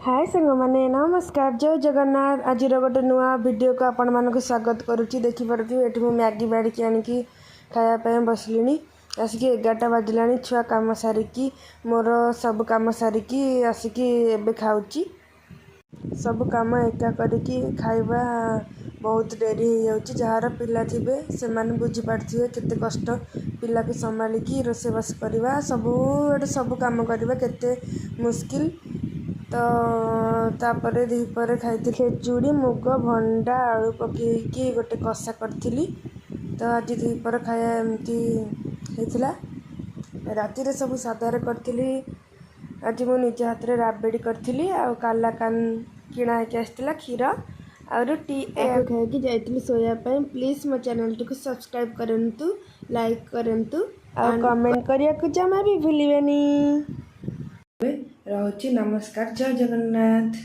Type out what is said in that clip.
ହାଏ ସାଙ୍ଗମାନେ, ନମସ୍କାର, ଜୟ ଜଗନ୍ନାଥ। ଆଜିର ଗୋଟେ ନୂଆ ଭିଡ଼ିଓକୁ ଆପଣମାନଙ୍କୁ ସ୍ୱାଗତ କରୁଛି। ଦେଖିପାରୁଥିବେ, ଏଠି ମୁଁ ମ୍ୟାଗି ବାଡ଼ିକି ଆଣିକି ଖାଇବା ପାଇଁ ବସିଲିଣି। ଆସିକି 11ଟା ବାଜିଲାଣି। ଛୁଆ କାମ ସାରିକି, ମୋର ସବୁ କାମ ସାରିକି ଆସିକି ଏବେ ଖାଉଛି। ସବୁ କାମ ଏକା କରିକି ଖାଇବା ବହୁତ ଡେରି ହେଇଯାଉଛି। ଯାହାର ପିଲା ଥିବେ, ସେମାନେ ବୁଝିପାରୁଥିବେ କେତେ କଷ୍ଟ। ପିଲାକୁ ସମ୍ଭାଳିକି ରୋଷେଇବାସ କରିବା, ସବୁଆଡ଼େ ସବୁ କାମ କରିବା କେତେ ମୁସ୍କିଲ। ତ ତାପରେ ଦ୍ୱିପହରେ ଖାଇଥିଲି ଖେଚୁଡ଼ି, ମୁଗ, ଭଣ୍ଡା, ଆଳୁ ପକେଇକି ଗୋଟେ କଷା କରିଥିଲି। ତ ଆଜି ଦ୍ୱିପହର ଖାଇବା ଏମିତି ହେଇଥିଲା। ରାତିରେ ସବୁ ସାଧାରେ କରିଥିଲି। ଆଜି ମୁଁ ନିଜ ହାତରେ ରାବିଡ଼ି କରିଥିଲି ଆଉ କାଲାକାନ କିଣା ହେଇକି ଆସିଥିଲା, କ୍ଷୀର ଆଉ ରୁଟି। ଏହାକୁ ଖାଇକି ଯାଇଥିଲି ଶୋଇବା ପାଇଁ। ପ୍ଲିଜ୍ ମୋ ଚ୍ୟାନେଲଟିକୁ ସବସ୍କ୍ରାଇବ୍ କରନ୍ତୁ, ଲାଇକ୍ କରନ୍ତୁ ଆଉ କମେଣ୍ଟ କରିବାକୁ ଜମା ବି ଭୁଲିବେନି। ରହୁଛି, ନମସ୍କାର, ଜୟ ଜଗନ୍ନାଥ।